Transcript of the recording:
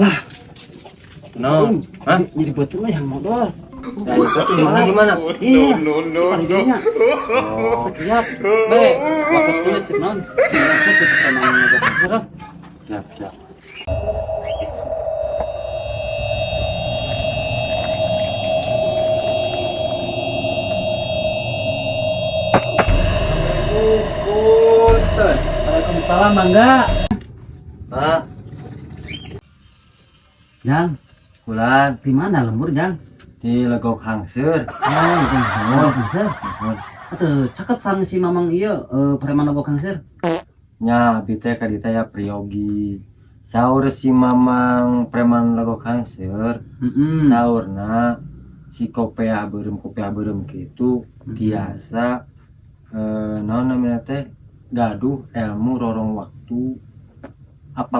Lah. No. Hah? Jadi betul lah yang modal. Nah, itu tuh gimana gimana? Iya. No, no, no. Oh. Siap. Be, waktu dulu cek non. Cek ke preman Legok Hangseur. Ah. Siap, siap. Punten. Waalaikumsalam, Mangga. Pak, Jang, kulan di mana lembur, Jang? Di Legok Hangseur. Oh, Jang, Legok Hangseur. Nuhun. Atuh caket sareng si Mamang ieu preman Legok Hangseur. Nya abi teh ka ditu aya priyogi. Saur si Mamang preman Legok Hangseur, saurna si kopeah beureum kitu tiasa naon namanya teh gaduh ilmu rorong waktu apa.